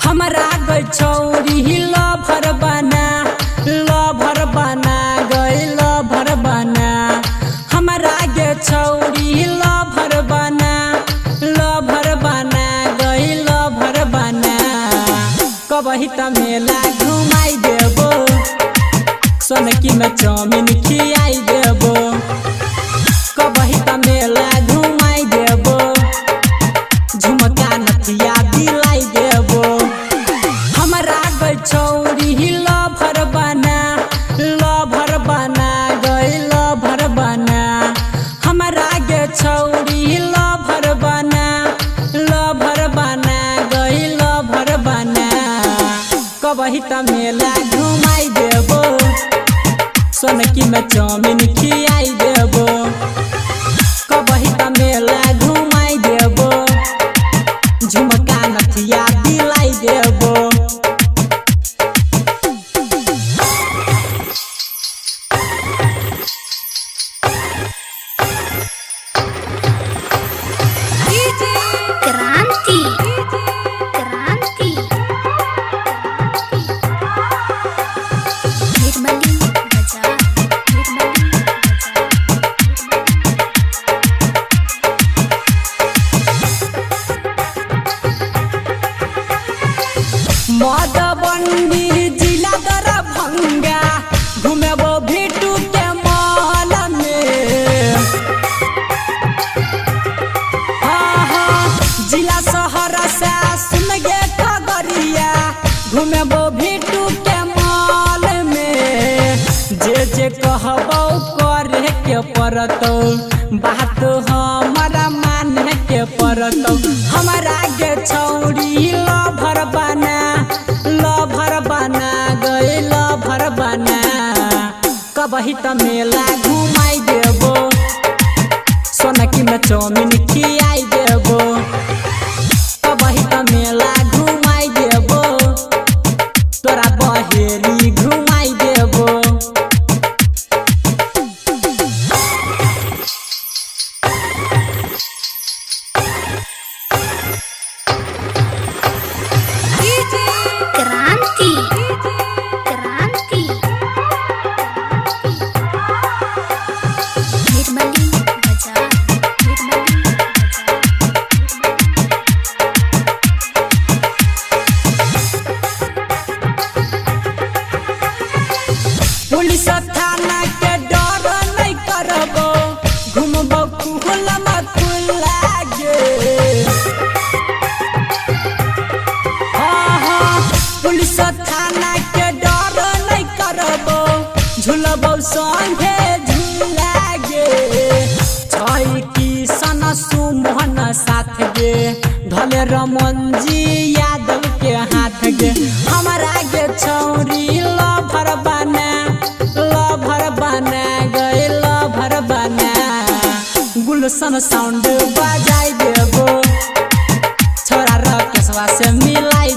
हमरा गई छौरी लभर बना, लभर बना गई लभर बना। हमरा गे छौरी लभर बना, लभर बना गई लभर बना। कबही त मेला घुमाई देबो, सोनकी में चाउमीन खियाई देबो। कबही त मेला घुमाई देबो, झुमका नथिया दिलाई देबो। हमरा गई छौरी लभर बना, लभर बना गई लभर बना। हमरा गे छौरी लभर बना, लभर बना गई लभर बना। कबही त मेला घुमाई देबो, सोनकी में चाउमीन खियाई देबो। कबही त मेला घुमाई देबो, झुमका नथिया दिलाई देबो। क्रांति क्रांति निर्मली बाजार, निर्मली बाजार। मधुबनी जिला दरभंगा घुमेबो भिटू के मॉल में। हाँ हाँ, जिला सहरसा सुन गे खगड़िया घुमेबो भिटू के मॉल में। जे जे कहबो करे के पड़तौ, बात हमरा माने के पड़तौ। हमरा गे छौरी लभर बना, लभर बना गई लभर बना। कबही त मेला घुमाई देबो, सोनकी में चाउमीन खियाई देबो। कबही त मेला घुमाई देबो, तोरा बहेरी घुमाई देबो। क्रांति क्रांति निर्मली बाजार, निर्मली बाजार। पुलिस थाना के डर नहीं करबो, घुमबो खुला खुला गे। हाँ हाँ, पुलिस थाना के डर नहीं करबो, झुलबो संगे झूला गे। छै किशन सुमन साथ गे, धले रमन जी यादव के हाथ गे। हमरा गे छौरी लभर बना, लभर बना गए लभर बना। गुलशन साउंड बजाई देबो, छोरा रकेशवा से मिलाई